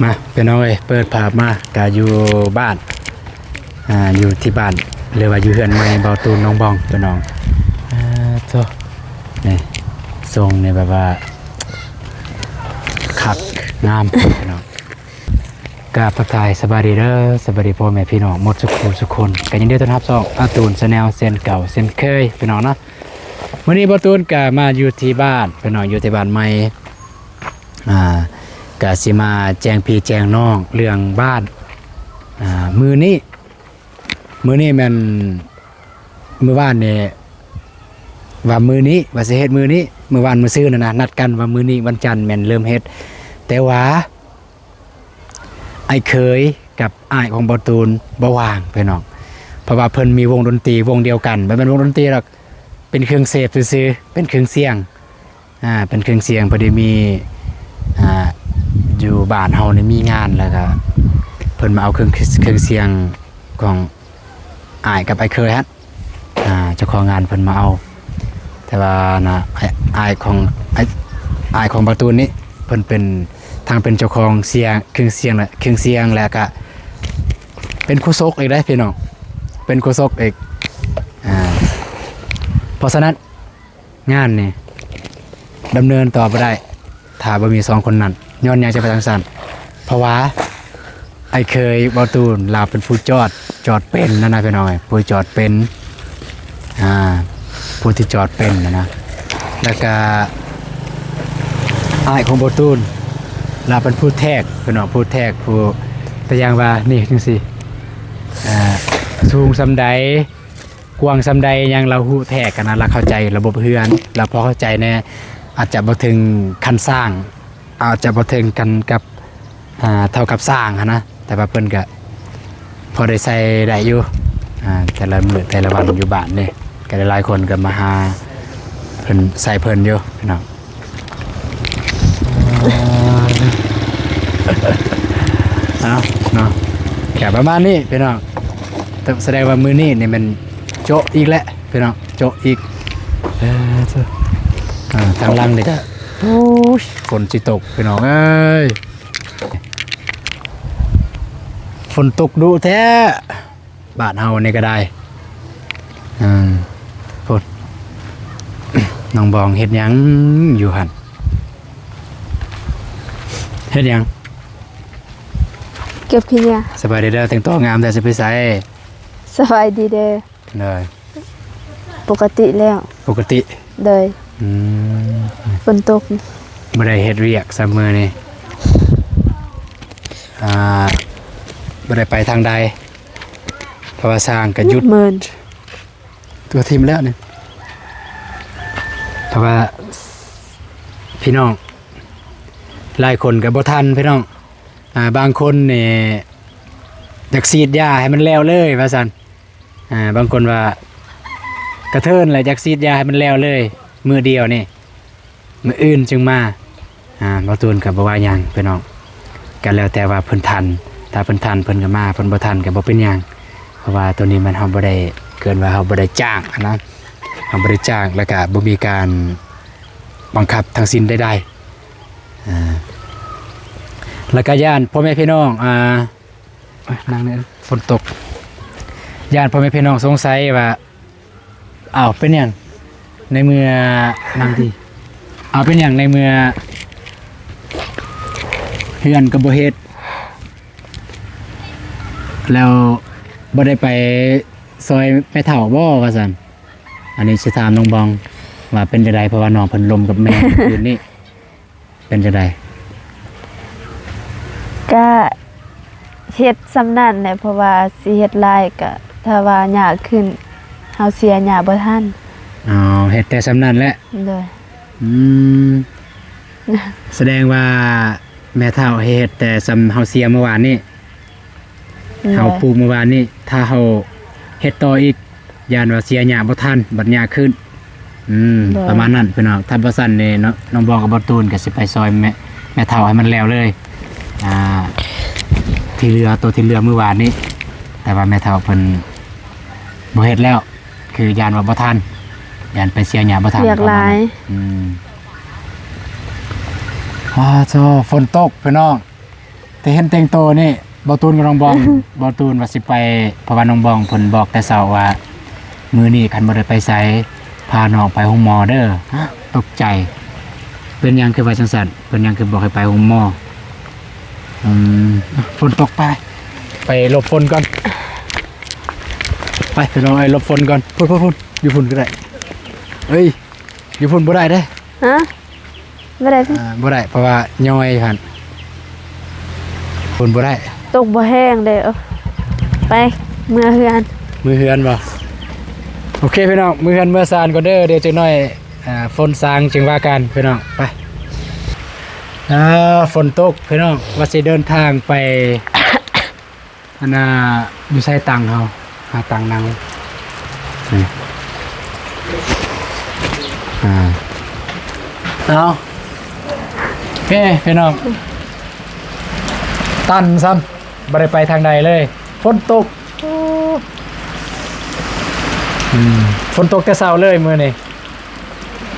ມາພີ່ນ້ອງເອີຍ ເປີດພາບມາກະຢູ່ບ້ານ ອ່າ ຢູ່ທີ່ບ້ານ ຫຼືວ່າຢູ່ເຮືອນໃໝ່ເບົາຕູນນ້ອງບອງພີ່ນ້ອງ. ອ່າ ໂທ້ ນີ້ ຊົງນີ້ແບບວ່າຄັກງາມພີ່ນ້ອງ. ກາບທັກທາຍສະບາຍດີເດີ ສະບາຍດີພໍ່ແມ່ພີ່ນ້ອງໝົດສຸຂູສຸຄົນ ກໍຍິນດີຕ້ອນຮັບຊ່ອງອາຕູນແຊນແນວເຊັ່ນເກົ່າເຊັ່ນເຄີຍພີ່ນ້ອງເນາະ. ມື້ນີ້ເບົາຕູນກໍມາຢູ່ທີ່ບ້ານພີ່ນ້ອງ ຢູ່ທີ່ບ້ານໃໝ່ ອ່າ ກະຊິມາແຈ້ງພີ່ແຈ້ງນ້ອງເລື່ອງບ້ານ ອ່າ ມື້ນີ້ ມື້ນີ້ແມ່ນ ມື້ວານນີ້ວ່າມື້ນີ້ ວ່າຊິເຮັດມື້ນີ້ ມື້ວານມື້ຊືນຫັ້ນນະ ນັດກັນວ່າມື້ນີ້ວັນຈັນແມ່ນເລີ່ມເຮັດ ແຕ່ວ່າອ້າຍເຂີຍກັບອ້າຍຂອງເບົາຕູນບໍ່ວ່າງພີ່ນ້ອງ ເພາະວ່າເພິ່ນມີວົງດົນຕີວົງດຽວກັນ ບໍ່ແມ່ນວົງດົນຕີດອກ ເປັນເຄື່ອງເສບຊື່ໆ ເປັນເຄື່ອງສຽງ ອ່າ ເປັນເຄື່ອງສຽງ ພໍດີມີ ອ່າ ຢູ່ບ້ານເຮົານີ້ມີງານ ແລ້ວກະເພິ່ນມາເອົາເຄື່ອງ ເຄື່ອງສຽງຂອງອ້າຍກັບອ້າຍເຂີຍຫັ້ນ ອ່າ ເຈົ້າຂອງງານເພິ່ນມາເອົາ ແຕ່ວ່ານະ ອ້າຍ ອ້າຍຂອງ ອ້າຍ ອ້າຍຂອງເບົາຕູນນີ້ ເພິ່ນເປັນ ທັງເປັນເຈົ້າຂອງສຽງ ເຄື່ອງສຽງ ແລະ ເຄື່ອງສຽງ ແລະກະເປັນໂຄສົກອີກເດ້ພີ່ນ້ອງ ເປັນໂຄສົກອີກ ອ່າ ເພາະສະນັ້ນ ງານນີ້ດຳເນີນຕໍ່ບໍ່ໄດ້ ຖ້າບໍ່ມີສອງຄົນນັ້ນ. ຍ້ອນຫຍັງຈຶ່ງວ່າຈັ່ງຊັ້ນ? ເພາະວ່າອ້າຍເຂີຍເບົາຕູນ ລາວເປັນຜູ້ຈອດ ຈອດເປັນຫັ້ນນະພີ່ນ້ອງເອີຍ ຜູ້ຈອດເປັນ ອ່າ ຜູ້ທີ່ຈອດເປັນຫັ້ນນະ ແລ້ວກະອ້າຍຂອງເບົາຕູນ ລາວເປັນຜູ້ແທກພີ່ນ້ອງ ຜູ້ແທກ ຜູ້ ຕົວຢ່າງວ່ານີ້ ຈັ່ງຊີ້ ອ່າ ສູງສ່ຳໃດ ກວ້າງສ່ຳໃດຫຍັງ ລາວຮູ້ແທ້ກະນະ ລາວເຂົ້າໃຈລະບົບເຮືອນ ລາວພໍເຂົ້າໃຈແດ່ ອາດຈະບໍ່ເຖິງຂັ້ນສ້າງ ອາດຈະບໍ່ເຖິງກັນກັບ ອ່າ ເທົ່າກັບສ້າງຫັ້ນນະ ແຕ່ວ່າເພິ່ນກະພໍໄດ້ໃຊ້ໄດ້ຢູ່ ອ່າ ແຕ່ລະມື້ແຕ່ລະວັນຢູ່ບ້ານເດ້ ກະຫຼາຍໆຄົນກະມາຫາເພິ່ນ ໃຊ້ເພິ່ນຢູ່ພີ່ນ້ອງ. ເອົາເນາະ ກະປະມານນີ້ພີ່ນ້ອງ ສະແດງວ່າມື້ນີ້ນີ້ແມ່ນໂຈະອີກແຫຼະພີ່ນ້ອງ ໂຈະອີກ ເອີ ທາງຫຼັງນີ້ກະ ໂອ້ຍ ຝົນຊິຕົກພີ່ນ້ອງເອີຍ ຝົນຕົກດຸແທ້. ບ້ານເຮົານີ້ກໍໄດ້ ອືມ ພຸ້ນ ນ້ອງບອງເຮັດຫຍັງຢູ່ຫັ້ນ? ເຮັດຫຍັງ? ເກັບຂີ້ເຫຍື້ອ. ສະບາຍດີເດີ ແຕ່ງຕົວງາມແທ້ ຊິໄປໃສ? ສະບາຍດີເດີ. ໂດຍ ປົກກະຕິແລ້ວ. ປົກກະຕິ? ໂດຍ. ອືມ ຝົນຕົກ ບໍ່ໄດ້ເຮັດວຽກຊຳມື້ນີ້ ອ່າ ບໍ່ໄດ້ໄປທາງໃດ. ເພາະວ່າຊ່າງກະຢຸດ ມືດ ຕົວຖິ້ມແລ້ວນີ້ ເພາະວ່າພີ່ນ້ອງຫຼາຍຄົນກະບໍ່ທັນພີ່ນ້ອງ ອ່າ ບາງຄົນນີ້ຢາກສີດຢາໃຫ້ມັນແລ້ວເລີຍວ່າຊັ້ນ ອ່າ ບາງຄົນວ່າກະເທີນແຫຼະ ຢາກສີດຢາໃຫ້ມັນແລ້ວເລີຍ ມື້ດຽວນີ້ ມື້ອື່ນຈຶ່ງມາ ອ່າ ບໍ່ຕູນກໍບໍ່ວ່າຫຍັງພີ່ນ້ອງ ກໍແລ້ວແຕ່ວ່າເພິ່ນທັນ ຖ້າເພິ່ນທັນເພິ່ນກໍມາ ເພິ່ນບໍ່ທັນກໍບໍ່ເປັນຫຍັງ ເພາະວ່າໂຕນີ້ມັນ ເຮົາບໍ່ໄດ້ ເອີ້ນວ່າເຮົາບໍ່ໄດ້ຈ້າງຫັ້ນນະ ເຮົາບໍ່ໄດ້ຈ້າງ ແລ້ວກໍບໍ່ມີການບັງຄັບທັງສິ້ນໃດໆ ອ່າ ແລ້ວກໍຢ້ານພໍ່ແມ່ພີ່ນ້ອງ ອ່າ ໂອ້ຍ ນັ່ງນີ້ຝົນຕົກ ຢ້ານພໍ່ແມ່ພີ່ນ້ອງສົງໄສວ່າ ອ້າວ ເປັນຫຍັງໃນເມື່ອ ນັ່ງຕິ ອ້າວ ເປັນຫຍັງໃນເມື່ອເຮືອນກໍບໍ່ເຮັດ ແລ້ວບໍ່ໄດ້ໄປຊ່ອຍແມ່ເຖົ້າບໍ່ ວ່າຊັ້ນ. ອັນນີ້ຊິຖາມນ້ອງບອງວ່າເປັນຈັ່ງໃດ ເພາະວ່ານ້ອງເພິ່ນລົມກັບແມ່ຄືນນີ້. ເປັນຈັ່ງໃດ? ກະເຮັດສ່ຳນັ້ນແຫຼະ ເພາະວ່າຊິເຮັດຫຼາຍກະ ຖ້າວ່າຍາກຂຶ້ນ ເຮົາເສຍຍາບໍ່ທັນ. ອໍ ເຮັດແຕ່ສ່ຳນັ້ນແຫຼະ. ໂດຍ. ອືມ ສະແດງວ່າແມ່ເຖົ້າໃຫ້ເຮັດແຕ່ສ່ຳເຮົາເສຍມື້ວານນີ້. ໂດຍ. ເຮົາປູກມື້ວານນີ້ ຖ້າເຮົາເຮັດຕໍ່ອີກ ຢ້ານວ່າເສຍຫຍ້າບໍ່ທັນ ບັດຫຍ້າຂຶ້ນ ອືມ ໂດຍ ປະມານນັ້ນພີ່ນ້ອງ. ຖ້າບໍ່ຊັ້ນນີ້ເນາະ ນ້ອງບອງກັບບໍ່ຕູນກໍຊິໄປຊ່ອຍແມ່ ແມ່ເຖົ້າໃຫ້ມັນແລ້ວເລີຍ ອ່າ ທີ່ເຫຼືອ ໂຕທີ່ເຫຼືອມື້ວານນີ້ ແຕ່ວ່າແມ່ເຖົ້າເພິ່ນບໍ່ເຮັດແລ້ວ ຄືຢ້ານວ່າບໍ່ທັນ ຢ້ານໄປເສຍຫຍ້າບໍ່ທັນ ວຽກຫຼາຍ ປະມານນັ້ນ. ອືມ ອ້າ ໂທ້ ຝົນຕົກພີ່ນ້ອງ. ແຕ່ເຫັນແຕ່ງໂຕນີ້ ບ່າວຕູນກັບນ້ອງບອງ ບ່າວຕູນວ່າຊິໄປ ເພາະວ່ານ້ອງບອງເພິ່ນບອກແຕ່ເຊົ້າວ່າ ມື້ນີ້ຄັນບໍ່ໄດ້ໄປໃສ ພານ້ອງໄປໂຮງໝໍເດີ. ຮະ? ຕົກໃຈ ເປັນຫຍັງຄືວ່າຈັ່ງຊັ້ນ? ເປັນຫຍັງຄືບໍ່ໃຫ້ໄປໂຮງໝໍ? ອືມ ຝົນຕົກ ໄປ ໄປຫຼົບຝົນກ່ອນ ໄປ ພີ່ນ້ອງເອີຍ ຫຼົບຝົນກ່ອນ ພຸ້ນໆໆ ຢູ່ພຸ້ນກໍໄດ້ ເອີຍ ຢູ່ພຸ້ນບໍ່ໄດ້ເດ້. ຮະ? ບໍ່ໄດ້ຕິ? ອ່າ ບໍ່ໄດ້ ເພາະວ່າຍ້ອຍຫັ້ນ ຝົນບໍ່ໄດ້ ຕົກບໍ່ແຮງເດ້. ເອີ ໄປ ເມືອເຮືອນ ເມືອເຮືອນບໍ່? ໂອເຄ ພີ່ນ້ອງ ເມືອເຮືອນເມືອຊານກ່ອນເດີ ດຽວຈັກໜ້ອຍ ອ່າ ຝົນຊາງຈຶ່ງວ່າກັນ ພີ່ນ້ອງ ໄປ. ອ່າ ຝົນຕົກ ພີ່ນ້ອງ ວ່າຊິເດີນທາງໄປ ອັນນ່າ ຢູ່ໃສຕັ່ງເຮົາ ຫາຕັ່ງນັ່ງ ນີ້ ອ່າ ເອົາ ເອີ ພີ່ນ້ອງ ຕັນຊ້ຳ ບໍ່ໄດ້ໄປທາງໃດເລີຍ ຝົນຕົກ. ອືມ ຝົນຕົກແຕ່ເຊົ້າເລີຍມື້ນີ້.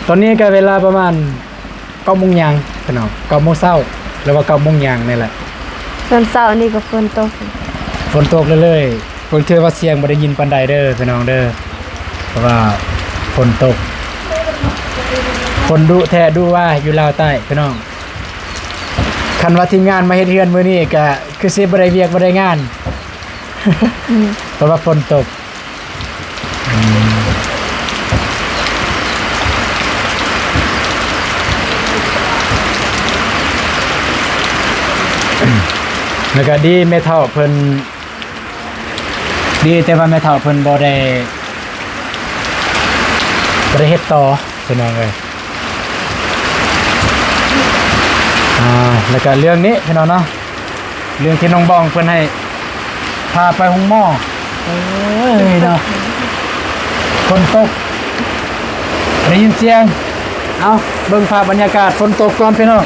ຕອນນີ້ກໍເວລາປະມານເກົ້າໂມງຫຍັງ ພີ່ນ້ອງ ເກົ້າໂມງເຊົ້າ ຫຼືວ່າເກົ້າໂມງຫຍັງນີ້ແຫຼະ. ຕອນເຊົ້ານີ້ກໍຝົນຕົກ ຝົນຕົກເລື້ອຍໆ ເບິ່ງເທື່ອວ່າສຽງບໍ່ໄດ້ຍິນປານໃດເດີ ພີ່ນ້ອງເດີ ເພາະວ່າຝົນຕົກ ຝົນດຸແທ້ດຸວ່າຢູ່ລາວໃຕ້ ພີ່ນ້ອງ. ຄັນວ່າທີມງານມາເຮັດເຮືອນມື້ນີ້ ກໍຄືຊິບໍ່ໄດ້ວຽກບໍ່ໄດ້ງານ ອືມ ເພາະວ່າຝົນຕົກ. ອືມ ແລ້ວກໍດີແມ່ເຖົ້າເພິ່ນ ດີແຕ່ວ່າແມ່ເຖົ້າເພິ່ນບໍ່ໄດ້ ບໍ່ໄດ້ເຮັດຕໍ່ ພີ່ນ້ອງເອີຍ. ອ່າ ແລ້ວກໍເລື່ອງນີ້ ພີ່ນ້ອງເນາະ ເລື່ອງທີ່ນ້ອງບອງເພິ່ນໃຫ້ພາໄປໂຮງໝໍ ເອີຍເນາະ ຝົນຕົກ ໄດ້ຍິນສຽງ. ເອົາ ເບິ່ງພາບບັນຍາກາດຝົນຕົກກ່ອນ ພີ່ນ້ອງ.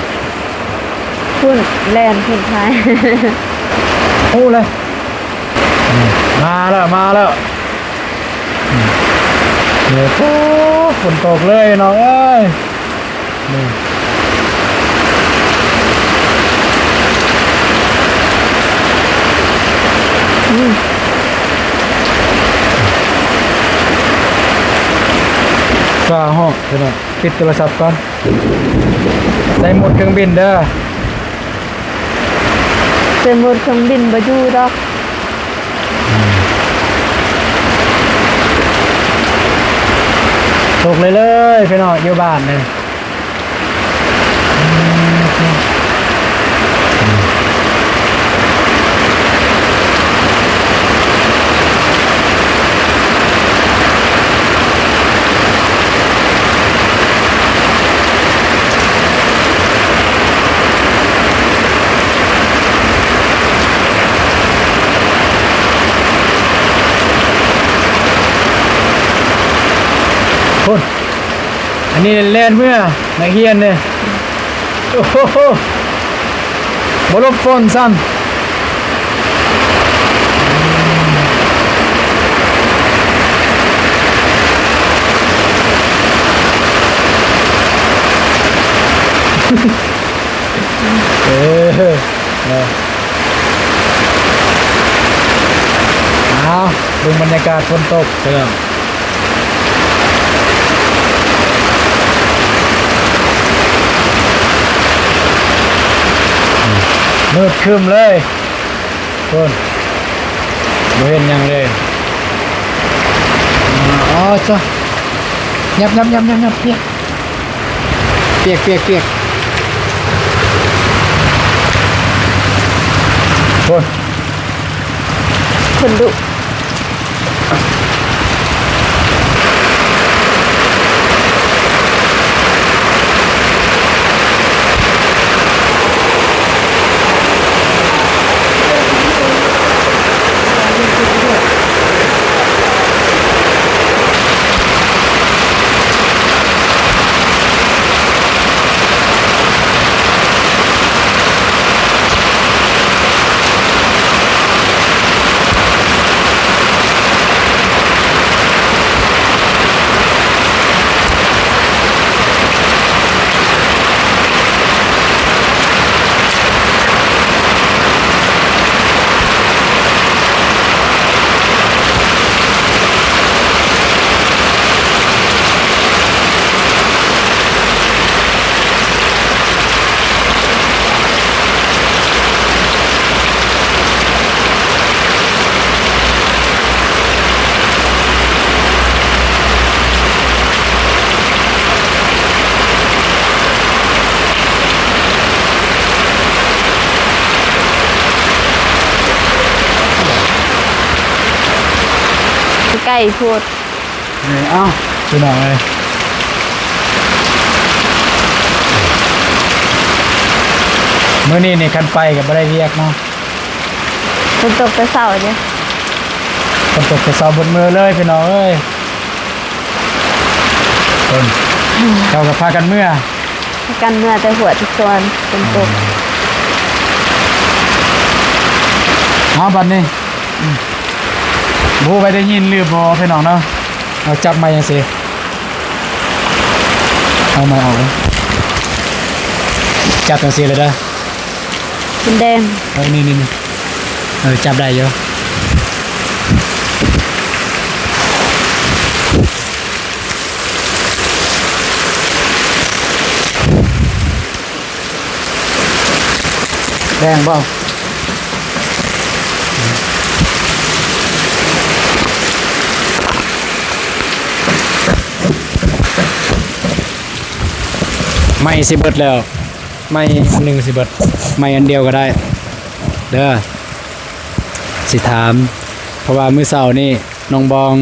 ພຸ້ນ ແລ່ນພຸ້ນ ທ້າຍ ຮູ້ເລີຍ ມາແລ້ວ ມາແລ້ວ. ໂອ້ໂຫ ຝົນຕົກເລີຍນ້ອງເອີຍ ນີ້ ອືມ ຟ້າຮ້ອງ ພີ່ນ້ອງ ປິດໂທລະສັບກ່ອນ ໃສ່ໂໝດເຄື່ອງບິນເດີ. ໃສ່ໂໝດເຄື່ອງບິນບໍ່ຢູ່ດອກ ຕົກເລື້ອຍໆ ພີ່ນ້ອງ ຢູ່ບ້ານນີ້. ພຸ້ນ ອັນນີ້ແລ່ນເມືອ ນັກຮຽນເດ້. ໂອ້ໂຫ ບໍ່ຫຼົບຝົນຊ້ຳ. ເອີ ເນາະ ເອົາ ເບິ່ງບັນຍາກາດຝົນຕົກ ພີ່ນ້ອງ. ມືດຄຶ້ມເລີຍພຸ້ນ ບໍ່ເຫັນຫຍັງເລີຍ. ອໍ ຊະ ຫຍັບໆໆໆ ປຽກ ປຽກ ປຽກ ປຽກ ພຸ້ນ ຄົນດຸ. ໂ ໄກໂພດ. ນີ້ ເອົ້າ ພີ່ນ້ອງເອີຍ ມື້ນີ້ນີ້ຄັນໄປກໍບໍ່ໄດ້ວຽກເນາະ. ຝົນຕົກແຕ່ເຊົ້າເດ້. ຝົນຕົກແຕ່ເຊົ້າເບິດມື້ເລີຍພີ່ນ້ອງເອີຍ. ເພິ່ນ ເຂົາກໍພາກັນເມືອ ພາກັນເມືອແຕ່ຫົວແຕ່ສວນ ຝົນຕົກ. ເອົາ ບັດນີ້ ອືມ ບໍ່ຮູ້ວ່າໄດ້ຍິນຫຼືບໍ່ພີ່ນ້ອງເນາະ. ເອົາ ຈັບໄມ້ຈັ່ງຊີ້ ເອົາໄມ້ອອກ ຈັບຈັ່ງຊີ້ເລີຍເດີ. ມັນແດງ. ເອີ ນີ້ໆໆ ເອີ ຈັບໄດ້ຢູ່. ແດງບໍ່? ໄມ້ຊິເບິດແລ້ວ. ໄມ້ອັນໜຶ່ງຊິເບິດ ໄມ້ອັນດຽວກໍໄດ້ເດີ ຊິຖາມ. ເພາະວ່າມື້ເຊົ້ານີ້ນ້ອງບອງ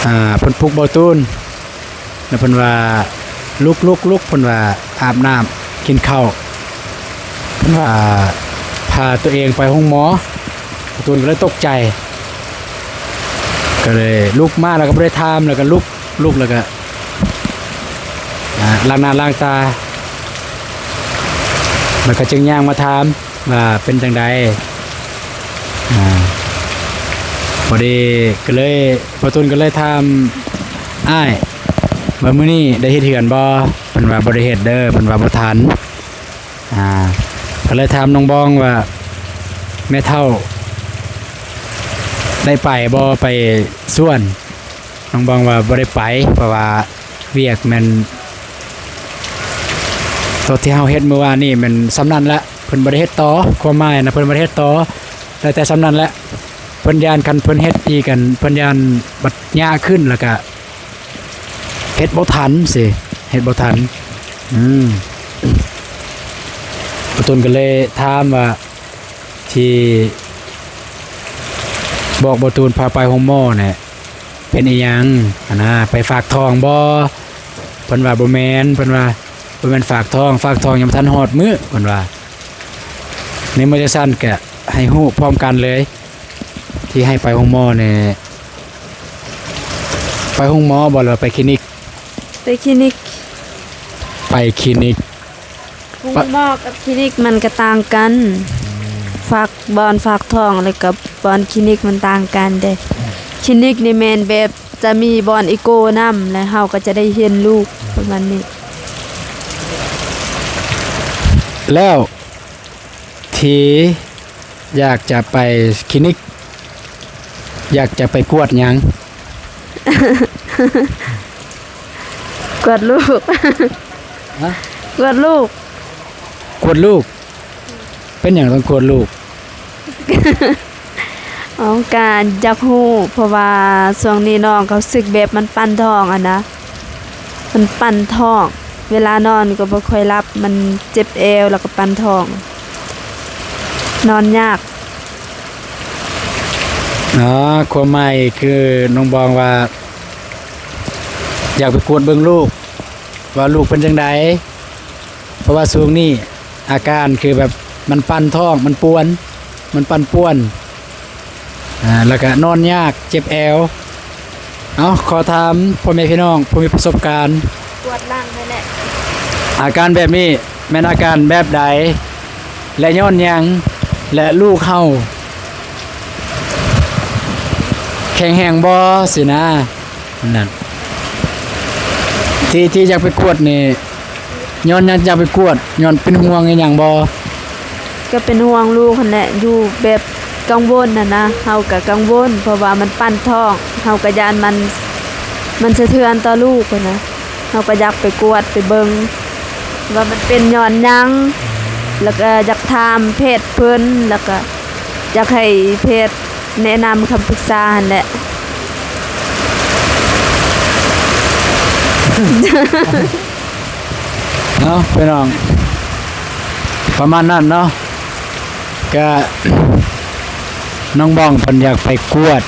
ອ່າ ເພິ່ນປຸກບ່າວຕູນ ແລ້ວເພິ່ນວ່າ ລຸກໆໆ ເພິ່ນວ່າ ອາບນ້ຳ ກິນເຂົ້າ ເພິ່ນວ່າ ພາຕົວເອງໄປໂຮງໝໍ. ບ່າວຕູນກໍເລີຍຕົກໃຈ ກໍເລີຍລຸກມາ ແລ້ວກໍບໍ່ໄດ້ຖາມ ແລ້ວກໍລຸກ ລຸກແລ້ວກໍ ອ່າ ລ້າງໜ້າລ້າງຕາ ແລ້ວກໍຈຶ່ງຍ່າງມາຖາມວ່າເປັນຈັ່ງໃດ. ອ່າ ພໍດີກໍເລີຍ ບ່າວຕູນກໍເລີຍຖາມອ້າຍວ່າ ມື້ນີ້ໄດ້ເຮັດເຮືອນບໍ່? ເພິ່ນວ່າ ບໍ່ໄດ້ເຮັດເດີ ເພິ່ນວ່າບໍ່ທັນ. ອ່າ ກໍເລີຍຖາມນ້ອງບອງວ່າ ແມ່ເຖົ້າໄດ້ໄປບໍ່ ໄປສວນ? ນ້ອງບອງວ່າບໍ່ໄດ້ໄປ ເພາະວ່າວຽກແມ່ນ ຕົວທີ່ເຮົາເຮັດມື້ວານນີ້ແມ່ນສ່ຳນັ້ນແຫຼະ ເພິ່ນບໍ່ໄດ້ເຮັດຕໍ່. ຄວາມໝາຍນະ ເພິ່ນບໍ່ໄດ້ເຮັດຕໍ່ ໄດ້ແຕ່ສ່ຳນັ້ນແຫຼະ. ເພິ່ນຢ້ານ ຄັນເພິ່ນເຮັດອີກ ອັນ ເພິ່ນຢ້ານບັດຍາກຂຶ້ນ ແລ້ວກະເຮັດບໍ່ທັນຊີ້ ເຮັດບໍ່ທັນ. ອືມ ບ່າວຕູນກໍເລີຍຖາມວ່າ ທີ່ບອກບ່າວຕູນພາໄປໂຮງໝໍນະ ເປັນອີ່ຫຍັງຫັ້ນນະ ໄປຝາກທ້ອງບໍ່? ເພິ່ນວ່າບໍ່ແມ່ນ ເພິ່ນວ່າບໍ່ແມ່ນຝາກທ້ອງ ຝາກທ້ອງຍັງບໍ່ທັນຮອດມື້ ເພິ່ນວ່າ. ໃນເມື່ອຈັ່ງຊັ້ນກະໃຫ້ຮູ້ພ້ອມກັນເລີຍ ທີ່ໃຫ້ໄປໂຮງໝໍນີ້ ໄປໂຮງໝໍບໍ່ ຫຼືວ່າໄປຄລີນິກ? ໄປຄລີນິກ. ໄປຄລີນິກ. ໂຮງໝໍກັບຄລີນິກມັນກະຕ່າງກັນ. ອືມ ຝາກ ບ່ອນຝາກທ້ອງ ແລ້ວກັບບ່ອນຄລີນິກມັນຕ່າງກັນເດ້. ຄລີນິກນີ້ແມ່ນແບບຈະມີບ່ອນເອໂກນຳ ແລ້ວເຮົາກໍຈະໄດ້ເຫັນລູກປະມານນີ້. ແລ້ວທີ່ ຢາກຈະໄປຄລີນິກ ຢາກຈະໄປກວດຫຍັງ? ກວດລູກ. ຮະ? ກວດລູກ. ກວດລູກ? ເປັນຫຍັງຕ້ອງກວດລູກ? ເອົາ ກະຢາກຮູ້ ເພາະວ່າຊ່ວງນີ້ນ້ອງເຂົາສຶກແບບມັນປັ່ນທ້ອງຫັ້ນນະ. ມັນປັ່ນທ້ອງ ເວລານອນກໍບໍ່ຄ່ອຍຫຼັບ ມັນເຈັບແອວ ແລ້ວກໍປັ່ນທ້ອງ ນອນຍາກ. ອໍ ຄວາມໝາຍຄືນ້ອງບອງວ່າ ຢາກໄປກວດເບິ່ງລູກ ວ່າລູກເປັນຈັ່ງໃດ ເພາະວ່າຊ່ວງນີ້ອາການຄືແບບມັນປັ່ນທ້ອງ ມັນປວນ ມັນປັ່ນປ່ວນ ອ່າ ແລ້ວກະນອນຍາກ ເຈັບແອວ. ເອົາ ຂໍຖາມພໍ່ແມ່ພີ່ນ້ອງຜູ້ມີປະສົບການ ປວດຫຼັງນີ້ແຫຼະ ອາການແບບນີ້ແມ່ນອາການແບບໃດ ແລະ ຍ້ອນຫຍັງ ແລະ ລູກເຮົາແຂງແຮງບໍ່ ຊີ້ນະ. ນັ້ນ ທີ່ ທີ່ຢາກໄປກວດນີ້ ຍ້ອນຫຍັງຢາກໄປກວດ? ຍ້ອນເປັນຫ່ວງອີ່ຫຍັງບໍ່? ກໍເປັນຫ່ວງລູກຫັ້ນແຫຼະ ຢູ່ແບບກັງວົນຫັ້ນນະ ເຮົາກໍກັງວົນ ເພາະວ່າມັນປັ່ນທ້ອງ ເຮົາກໍຢ້ານມັນ ມັນສະເທືອນຕໍ່ລູກຫັ້ນນະ ເຮົາກໍຢາກໄປກວດໄປເບິ່ງວ່າມັນເປັນຍ້ອນຫຍັງ ແລ້ວກໍຢາກຖາມແພດເພິ່ນ ແລ້ວກໍ ຢາກໃຫ້ແພດແນະນຳຄຳປຶກສາຫັ້ນແຫຼະ. ເນາະ ພີ່ນ້ອງ ປະມານນັ້ນເນາະ ກະ ນ້ອງບອງເພິ່ນຢາກໄປກວດ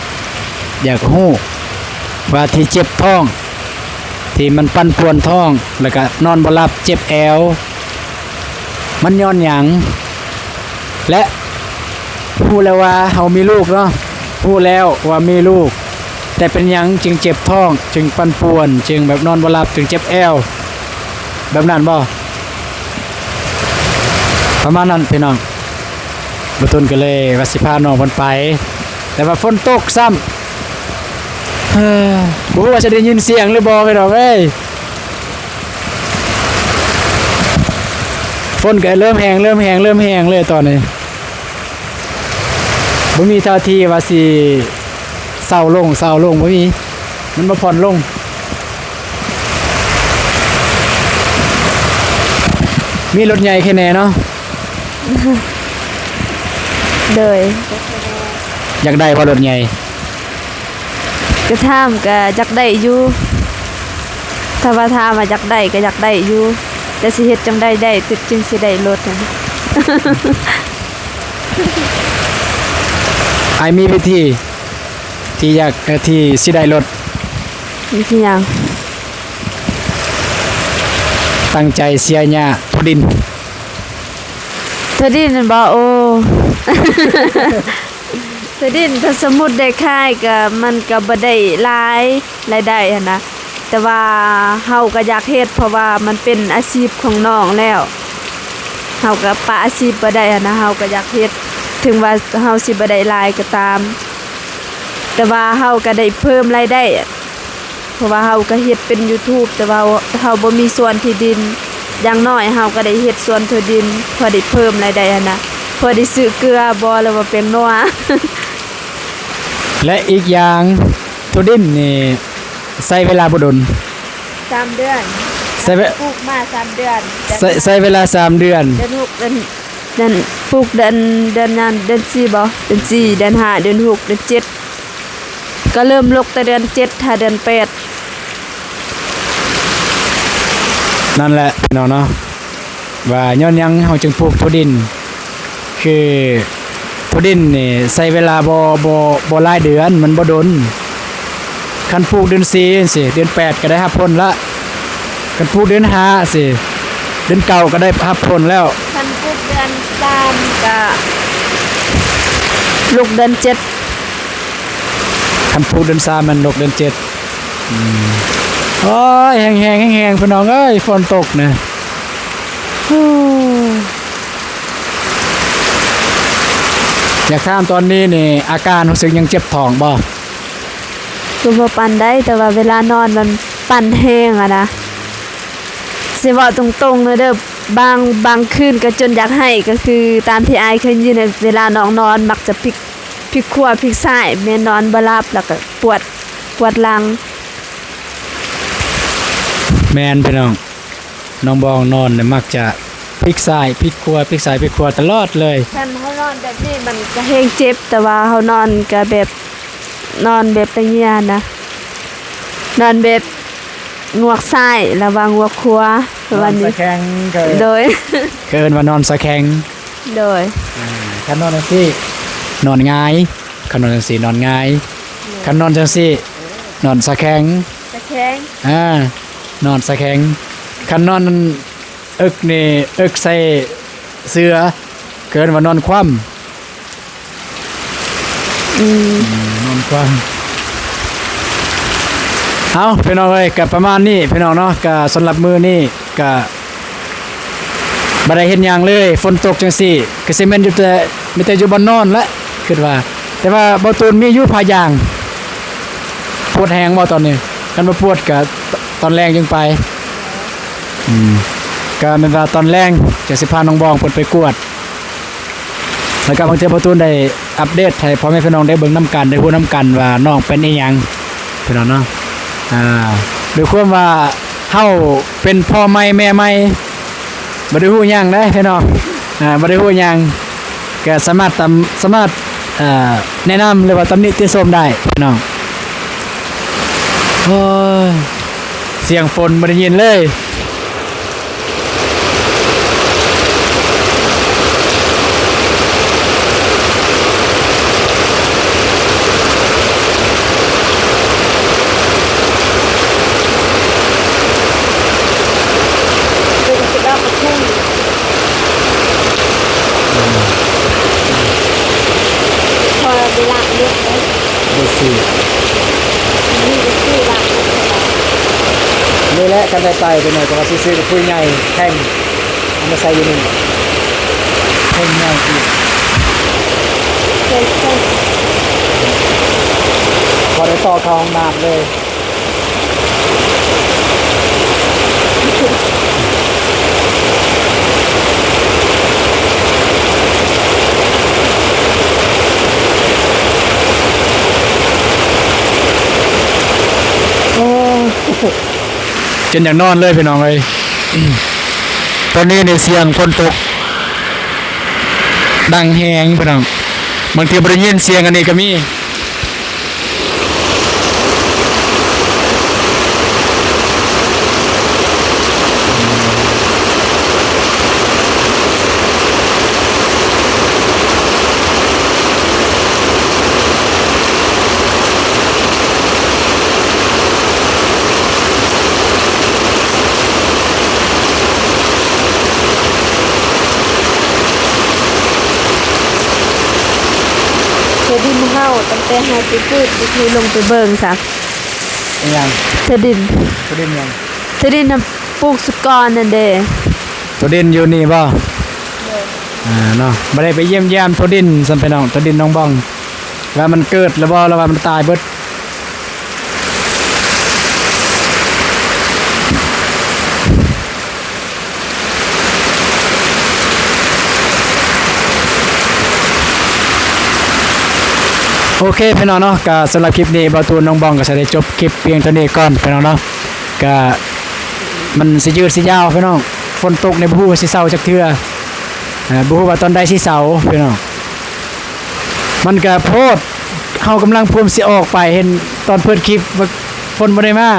ຢາກຮູ້ວ່າທີ່ເຈັບທ້ອງ ທີ່ມັນປັ່ນປ່ວນທ້ອງ ແລ້ວກະນອນບໍ່ຫຼັບ ເຈັບແອວ ມັນຍ້ອນຫຍັງ? ແລະ ຮູ້ແລ້ວວ່າເຮົາມີລູກເນາະ ຮູ້ແລ້ວວ່າມີລູກ ແຕ່ເປັນຫຍັງຈຶ່ງເຈັບທ້ອງ ຈຶ່ງປັ່ນປ່ວນ ຈຶ່ງແບບນອນບໍ່ຫຼັບ ຈຶ່ງເຈັບແອວ ແບບນັ້ນບໍ່? ປະມານນັ້ນພີ່ນ້ອງ. ບ່າວຕຸນກໍເລີຍວ່າຊິພານ້ອງເພິ່ນໄປ ແຕ່ວ່າຝົນຕົກຊ້ຳ ເອີ ບໍ່ຮູ້ວ່າຈະໄດ້ຍິນສຽງຫຼືບໍ່ພີ່ນ້ອງເອີຍ. ຝົນກໍເລີ່ມແຮງ ເລີ່ມແຮງ ເລີ່ມແຮງເລີຍຕອນນີ້ ບໍ່ມີທ່າທີວ່າຊິເຊົາລົງ ເຊົາລົງ ບໍ່ມີ ມັນບໍ່ຜ່ອນລົງ. ມີລົດໃຫຍ່ແຄ່ແນ່ເນາະ. ໂດຍ. ຢາກໄດ້ບໍ່ລົດໃຫຍ່? ກໍຖາມກໍຢາກໄດ້ຢູ່ ຖ້າວ່າຖາມວ່າຢາກໄດ້ກໍຢາກໄດ້ຢູ່ ແຕ່ຊິເຮັດຈັ່ງໃດໄດ້ ຈຶ່ງຊິໄດ້ລົດຫັ້ນ. ອ້າຍມີວິທີທີ່ຢາກ ເອີ ທີ່ຊິໄດ້ລົດ. ວິທີຫຍັງ? ຕັ້ງໃຈເສຍຫຍ້າຖົ່ວດິນ. ຖົ່ວດິນແມ່ນບໍ່? ໂອ້ ຖົ່ວດິນ ຖ້າສົມມຸດໄດ້ຂາຍກໍ ມັນກໍບໍ່ໄດ້ຫຼາຍ ລາຍໄດ້ຫັ້ນນະ ແຕ່ວ່າເຮົາກໍຢາກເຮັດ ເພາະວ່າມັນເປັນອາຊີບຂອງນ້ອງແລ້ວ ເຮົາກໍປະອາຊີບບໍ່ໄດ້ຫັ້ນນະ ເຮົາກໍຢາກເຮັດ ເຖິງວ່າເຮົາຊິບໍ່ໄດ້ຫຼາຍກໍຕາມ ແຕ່ວ່າເຮົາກໍໄດ້ເພີ່ມລາຍໄດ້ ເພາະວ່າເຮົາກໍເຮັດເປັນຢູທູບ ແຕ່ວ່າເຮົາບໍ່ມີສວນທີ່ດິນ ຢ່າງໜ້ອຍເຮົາກໍໄດ້ເຮັດສວນຖົ່ວດິນ ພໍໄດ້ເພີ່ມລາຍໄດ້ຫັ້ນນະ ພໍໄດ້ຊື້ເກືອບໍ ຫຼືວ່າແປ້ງນົວ. ແລະ ອີກຢ່າງຖົ່ວດິນນີ້ໃຊ້ເວລາບໍ່ດົນ ສາມເດືອນ ໃຊ້ເວ ປູກມາສາມເດືອນ ໃຊ້ ໃຊ້ເວລາສາມເດືອນ ເດືອນຫົກ ເດືອນ ເດືອນ ປູກເດືອນ ເດືອນຫຍັງ ເດືອນສີ່ບໍ ເດືອນສີ່ ເດືອນຫ້າ ເດືອນຫົກ ເດືອນເຈັດ ກໍເລີ່ມລົກແຕ່ເດືອນເຈັດຫາເດືອນແປດ. ນັ້ນແຫຼະພີ່ນ້ອງເນາະ ວ່າຍ້ອນຫຍັງເຮົາຈຶ່ງປູກຖົ່ວດິນ ຄືຖົ່ວດິນນີ້ໃຊ້ເວລາບໍ່ ບໍ່ ບໍ່ຫຼາຍເດືອນ ມັນບໍ່ດົນ. ຄັນປູກເດືອນສີ່ຈັ່ງຊີ້ ເດືອນແປດກໍໄດ້ຮັບຜົນລະ ຄັນປູກເດືອນຫ້າຊີ້ ເດືອນເກົ້າກໍໄດ້ຮັບຜົນແລ້ວ. ຄັນປູກເດືອນສາມກະລົກເດືອນເຈັດ ຄັນປູກເດືອນສາມມັນລົກເດືອນເຈັດ. ອືມ ໂອ້ຍ ແຮງໆ ແຮງໆ ພີ່ນ້ອງເອີຍ ຝົນຕົກນະ. ຢາກຖາມຕອນນີ້ນີ້ ອາການຮູ້ສຶກຍັງເຈັບທ້ອງບໍ່? ກໍບໍ່ປານໃດ ແຕ່ວ່າເວລານອນມັນປັ່ນແຮງຫັ້ນນະ. ຊິເວົ້າຕົງໆເດີ ບາງ ບາງຄືນກໍຈົນຢາກໄຫ້ ກໍຄືຕາມທີ່ອ້າຍເຄີຍຍິນ ເວລານ້ອງນອນມັກຈະພິກ ພິກຂວາພິກຊ້າຍ ແມ່ນນອນບໍ່ຫຼັບ ແລ້ວກໍປວດ ປວດຫຼັງ. ແມ່ນພີ່ນ້ອງ ນ້ອງບອງນອນນີ້ມັກຈະພິກຊ້າຍພິກຂວາ ພິກຊ້າຍພິກຂວາຕະຫຼອດເລີຍ. ຄັນເຮົານອນແບບນີ້ມັນກະແຮງເຈັບ ແຕ່ວ່າເຮົານອນກະແບບ ນອນແບບຕະເງືອນນະ ນອນແບບງວກຊ້າຍ ລະຫວ່າງງວກຂວາ ປະມານນີ້. ນອນສະແຄງ ໂດຍ ເອີ້ນວ່ານອນສະແຄງ. ໂດຍ. ອາ ຄັນນອນຈັ່ງຊີ້ ນອນຫງາຍ. ຄັນນອນຈັ່ງຊີ້ ນອນຫງາຍ. ໂດຍ. ຄັນນອນຈັ່ງຊີ້ ນອນສະແຄງ. ສະແຄງ. ອາ ນອນສະແຄງ. ຄັນນອນເອິກນີ້ ເອິກໃສ່ເສື່ອ ເອີ້ນວ່ານອນຄວ່ຳ. ອືມ ອືມ ນອນຄວ່ຳ. ເອົ້າ ພີ່ນ້ອງເອີຍ ກະປະມານນີ້ພີ່ນ້ອງເນາະ. ກະສຳລັບມື້ນີ້ກະບໍ່ໄດ້ເຮັດຫຍັງເລີຍ ຝົນຕົກຈັ່ງຊີ້ ກະຊິແມ່ນຢູ່ແຕ່ ມີແຕ່ຢູ່ບ່ອນນອນແຫຼະ ຄິດວ່າ. ແຕ່ວ່າບ່າວຕູນມີຢູ່ຜ້າຢາງ. ປວດແຮງບໍ່ຕອນນີ້? ຄັນບໍ່ປວດກະຕອນແລງຈຶ່ງໄປ. ອືມ ກະແມ່ນວ່າຕອນແລງຈະຊິພານ້ອງບອງເພິ່ນໄປກວດ. ແລ້ວກໍບາງເທື່ອບ່າວຕູນໄດ້ອັບເດດໃຫ້ພໍ່ແມ່ພີ່ນ້ອງໄດ້ເບິ່ງນຳກັນ ໄດ້ຮູ້ນຳກັນວ່ານ້ອງເປັນອີ່ຫຍັງ ພີ່ນ້ອງເນາະ. ອາ ດ້ວຍຄວາມວ່າເຮົາເປັນພໍ່ໃໝ່ແມ່ໃໝ່ ບໍ່ໄດ້ຮູ້ຫຍັງເດ້ພີ່ນ້ອງ. ອາ ບໍ່ໄດ້ຮູ້ຫຍັງ ກໍສາມາດຕຳ ສາມາດ ເອີ ແນະນຳ ຫຼືວ່າຕຳໜິຕິຊົມໄດ້ພີ່ນ້ອງ. ໂອ້ຍ ສຽງຝົນບໍ່ໄດ້ຍິນເລີຍ. ນີ້ແຫຼະ ຄັນໄດ້ໄປໄປໜ່ອຍ ກໍວ່າຊິຊື້ກັບປຸ້ຍໃຫຍ່ແທ່ງ ເອົາມາໃສ່ຢູ່ນີ້ ແທ່ງໃຫຍ່ອີກ ພໍໄດ້ຕໍ່ເຂົ້າຫ້ອງນ້ຳເລີຍ. ໂອ້ ຈົນຢາກນອນເລີຍພີ່ນ້ອງເອີຍ. ຕອນນີ້ນີ້ສຽງຝົນຕົກດັງແຮງພີ່ນ້ອງ ບາງເທື່ອບໍ່ໄດ້ຍິນສຽງອັນນີ້ກໍມີ. ເທື່ອດິນເຮົາ ຕັ້ງແຕ່ເຮົາໄປປູກ ບໍ່ເຄີຍລົງໄປເບິ່ງຊະ. ອີຫຍັງ? ເທື່ອດິນ. ເທື່ອດິນຫຍັງ? ເທື່ອດິນນຳປູກສຸກອນນັ້ນເດ້. ໂຕດິນຢູ່ນີ້ບໍ່? ໂດຍ. ອ່າ ເນາະ ບໍ່ໄດ້ໄປຢ້ຽມຢາມໂຕດິນຊ້ຳພີ່ນ້ອງ ໂຕດິນໜອງບ່ອງ ວ່າມັນເກີດແລ້ວບໍ່ ຫຼືວ່າມັນຕາຍເບິດ. ໂອເຄພີ່ນ້ອງເນາະ ກະສຳລັບຄລິບນີ້ ບ່າວຕູນໜອງບ່ອງກໍຊິໄດ້ຈົບຄລິບພຽງເທົ່ານີ້ກ່ອນພີ່ນ້ອງເນາະ. ກະມັນຊິຍືດຊິຍາວພີ່ນ້ອງ ຝົນຕົກນີ້ບໍ່ຮູ້ວ່າຊິເຊົາຈັກເທື່ອ ເອີ ບໍ່ຮູ້ວ່າຕອນໃດຊິເຊົາພີ່ນ້ອງ. ມັນກະໂພດ ເຮົາກຳລັງພວມຊິອອກໄປ ເຫັນຕອນເປີດຄລິບວ່າຝົນບໍ່ໄດ້ມາ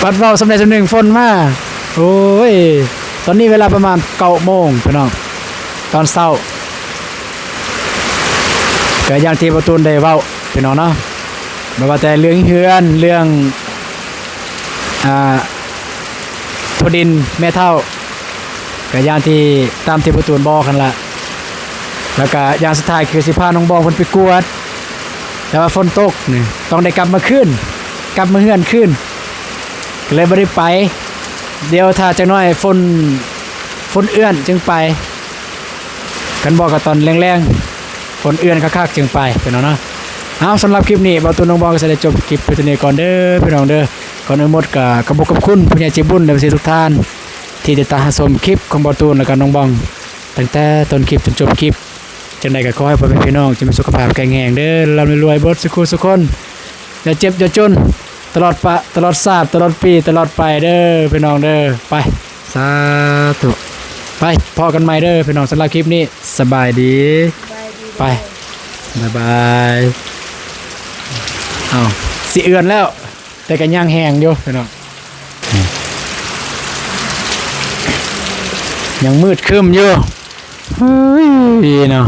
ບັດເວົ້າສ່ຳໃດສ່ຳໜຶ່ງຝົນມາ. ໂອ້ຍ ຕອນນີ້ເວລາປະມານເກົ້າໂມງພີ່ນ້ອງ ຕອນເຊົ້າ. ກໍຢ່າງທີ່ບ່າວຕູນໄດ້ເວົ້າພີ່ນ້ອງເນາະ ບໍ່ວ່າແຕ່ເລື່ອງເຮືອນ ເລື່ອງ ອ່າ ໂຕດິນແມ່ເຖົ້າ ກໍຢ່າງທີ່ ຕາມທີ່ບ່າວຕູນບອກຫັ້ນລະ. ແລ້ວກໍຢ່າງສຸດທ້າຍຄືຊິພານ້ອງບອງເພິ່ນໄປກວດ ແຕ່ວ່າຝົນຕົກນີ້ຕ້ອງໄດ້ກັບມາຄືນ ກັບມາເຮືອນຄືນ ກໍເລີຍບໍ່ໄດ້ໄປ. ດຽວຖ້າຈັກໜ້ອຍຝົນ ຝົນເອື້ອນຈຶ່ງໄປ. ຄັນບໍ່ກໍຕອນແລງໆ ຝົນເອື້ອນຄັກໆຈຶ່ງໄປພີ່ນ້ອງເນາະ. ເອົາ ສຳລັບຄລິບນີ້ ບ່າວຕູນນ້ອງບອງກໍຊິໄດ້ຈົບຄລິບໄປເທົ່ານີ້ກ່ອນເດີພີ່ນ້ອງເດີ. ກ່ອນອື່ນໝົດກໍຂອບຄຸນຂອບຄຸນຜູ້ໃຫຍ່ໃຈບຸນ ແລະ ເອັຟຊີ ທຸກທ່ານ ທີ່ຕິດຕາມຮັບຊົມຄລິບຂອງບ່າວຕູນ ແລະ ກໍນ້ອງບອງ ຕັ້ງແຕ່ຕົ້ນຄລິບຈົນຈົບຄລິບ. ຈັ່ງໃດກໍຂໍໃຫ້ພໍ່ແມ່ພີ່ນ້ອງຈົ່ງມີສຸຂະພາບແຂງແຮງເດີ ລ່ຳລວຍເບິດສູ່ຄູ່ສູ່ຄົນ ຢ່າເຈັບຢ່າຈົນ ຕະຫຼອດປະ ຕະຫຼອດຊາດ ຕະຫຼອດປີ ຕະຫຼອດໄປເດີພີ່ນ້ອງເດີ. ໄປ ສາທຸ ໄປ ພໍ້ກັນໃໝ່ເດີພີ່ນ້ອງ. ສຳລັບຄລິບນີ້ ສະບາຍດີ ສະບາຍດີ ໄປ ບາຍບາຍ. ເອົ້າ ຊິເອືອນແລ້ວ ແຕ່ກໍຍັງແຮງຢູ່ພີ່ນ້ອງ ຍັງມືດຄຶ້ມຢູ່. ເຮີ້ຍເນາະ.